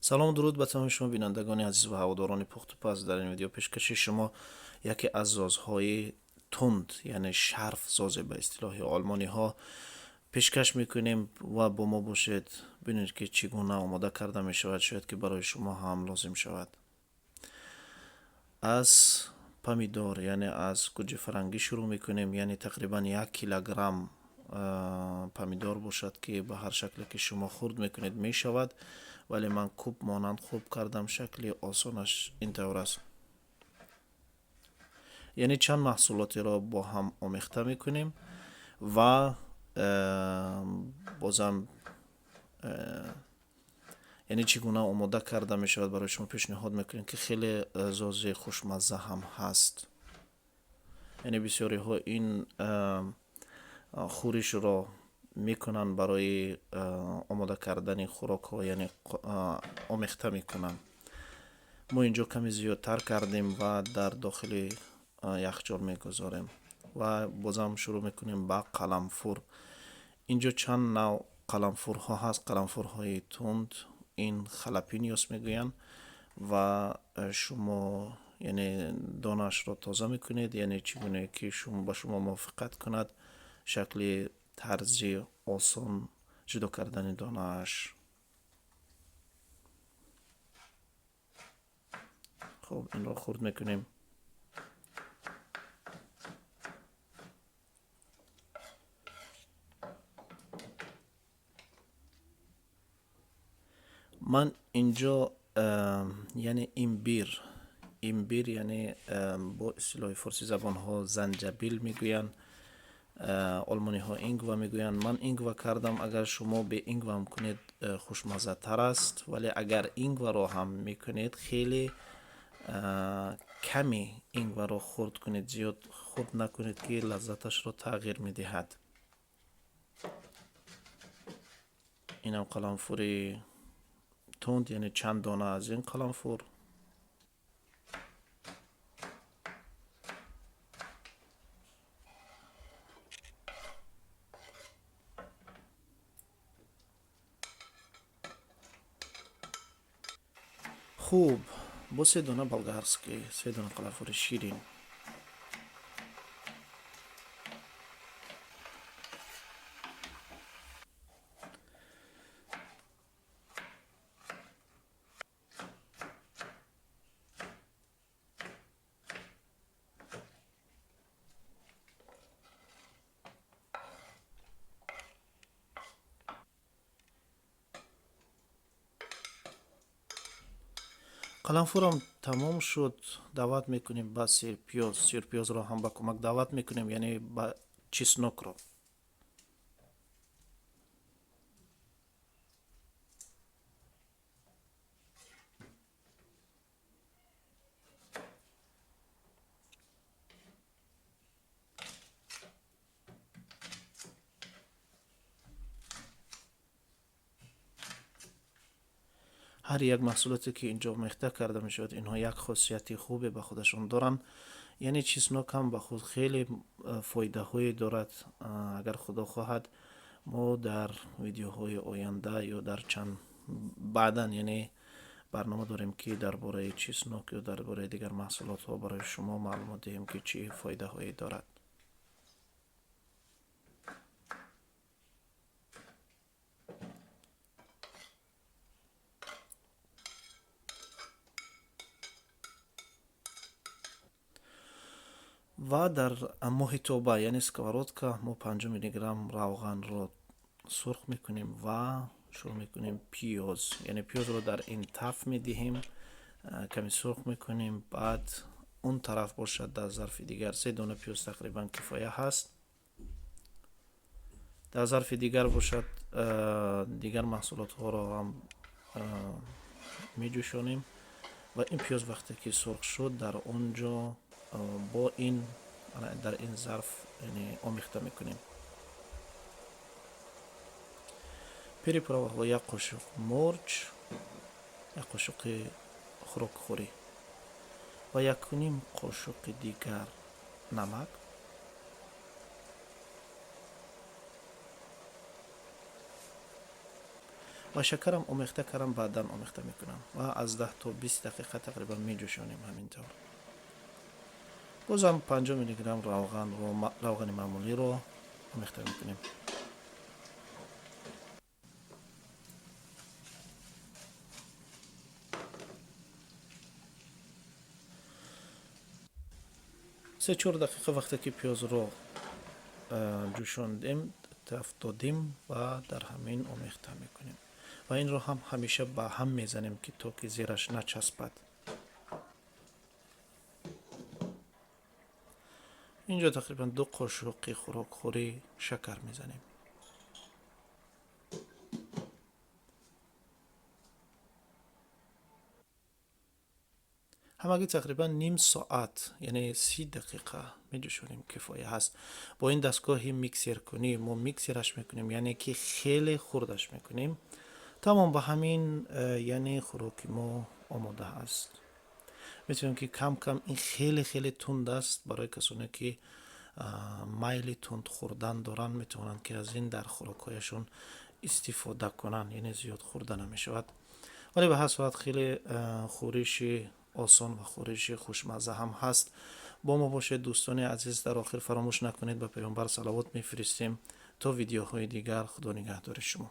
Салом, дуруд ба тамоми шумо бинандагони азиз ва ҳаводорони пухтупаз. Дар ин видео пешкаши шумо яке аз зозҳои тунд, яъне шарф зозе ба истилоҳи олмониҳо пешкаш мекунем ва бо мо бошед, бинед ки чӣ гуна омода карда мешавад, шояд ки барои шумо ҳам лозим шавад. Аз помидор, яъне аз гуҷҷифарангӣ шурӯъ мекунем, яъне тақрибан 1 килограмм помидор бошад, ки ба ҳар шакле ки шумо хурд мекунед мешавад, вале ман куб монанд хуб кардам, шакли осонаш ин тавр аст. Яъне чанд маҳсулотеро бо ҳам омехта мекунем ва бозам яъне чӣ гуна омода карда мешавад барои шумо пешниҳод мекунем, ки хеле зози хушмазза ҳам ҳаст. Яъне бисёриҳо ин хӯришро мекунанд барои омода кардани хӯрокҳо, яъне омехта мекунанд. Мо инҷо каме зиёдтар кардем ва дар дохили яхчол мегузорем ва бозам шурӯъ мекунем ба қаламфур. Инҷо чанд нав қаламфурҳо ҳаст, қаламфурҳои тунд, ин халапиньос мегӯянд ва шумо яъне донаашро тоза мекунед, яъне чӣ гуна ки ба шумо мувофиқат кунад, шакли тарзи осон ҷудо кардани донааш. Хуб, инро хурд мекунем. Ман инҷо яъне имбир, яъне бо истилоҳи форсизабонҳо занҷабил мегӯянд, олмониҳо Ingwer мегӯянд. Ман Ingwer кардам, агар шумо бе Ingwer ҳам кунед хушмаззатар аст, вале агар Ingwer ро ҳам мекунед, хеле каме Ingwer ро хурд кунед, зиёд хурд накунед, ки лаззаташро тағйир медиҳад. Инам қаламфури тунд, яъне чанд дона аз ин қаламфур. Хуб, бо се дона болгарский, се дона қаламфури ширин. Қаламфурам тамом шуд, даъват мекунем ба сирпиёз. Сирпиёзро ҳам ба кӯмак даъват мекунем, яъне ба чеснокро. Ҳар як маҳсулоте ки инҷо омехта карда мешавад, инҳо як хосияти хубе ба худашон доранд. Яъне чеснок ҳам ба худ хеле фоидаҳое дорад. Агар худо хоҳад, мо дар видеоҳои оянда ё дар чанд баъдан яъне барнома дорем, ки дар бораи чеснок ё дар бораи дигар маҳсулотҳо барои шумо маълумот диҳем, ки чӣ фоидаҳое дорад. Ва дар моҳитоба, яъне сковородка, мо 50 миллиграмм равғанро сурх мекунем ва шурӯъ мекунем пиёз, яъне пиёзро дар ин таф медиҳем, каме сурх мекунем. Баъд он тараф бошад, дар зарфи дигар се дона пиёз тақрибан кифоя ҳаст. Дар зарфи дигар бошад, дигар маҳсулотҳоро ҳам меҷӯшонем ва ин пиёз вақте ки сурх шуд, дар он ҷо бо ин дар ин зарф яъне омехта мекунем. Приправаҳо: як қошуқ мурч, як қошуқи хӯрокхӯрӣ ва 1,5 қошуқи дигар намак ва Ва шакарам омехта кардам, баъдан омехта мекунам ва аз 10 то 20 дақиқа тақрибан меҷӯшонем ҳамин тавр. Бозам 50 миллиграмм равғанро, равғани маъмулиро омехта мекунем. 3-4 дақиқа вақте ки пиёзро ҷӯшондем, тафт додем ва дар ҳамин омехта мекунем ва инро ҳам ҳамеша ба ҳам мезанем, ки то ки зераш начаспад. Инҷо тақрибан 2 қошуқи хӯрокхӯрӣ шакар мезанем. Ҳамагӣ тақрибан ним соат, яъне 30 дақиқа меҷӯшонем, кифоя ҳаст. Бо ин дастгоҳи миксеркунӣ мо миксераш мекунем, яъне ки хеле хурдаш мекунем. Тамом, ба ҳамин яъне хӯроки мо омода аст. Метавонем, ки кам кам, ин хеле хеле тунд аст, барои касоне ки майли тунд хӯрдан доранд, метавонанд, ки аз ин дар хӯрокҳояшон истифода кунанд, яъне зиёд хӯрда намешавад, вале ба ҳар сурат хеле хӯриши осон ва хӯриши хушмазза ҳам ҳаст. Бо мо бошед, дӯстони азиз. Дар охир фаромӯш накунед, ба Паёмбар салавот мефиристем. То видеоҳои дигар, Худо нигаҳдори шумо.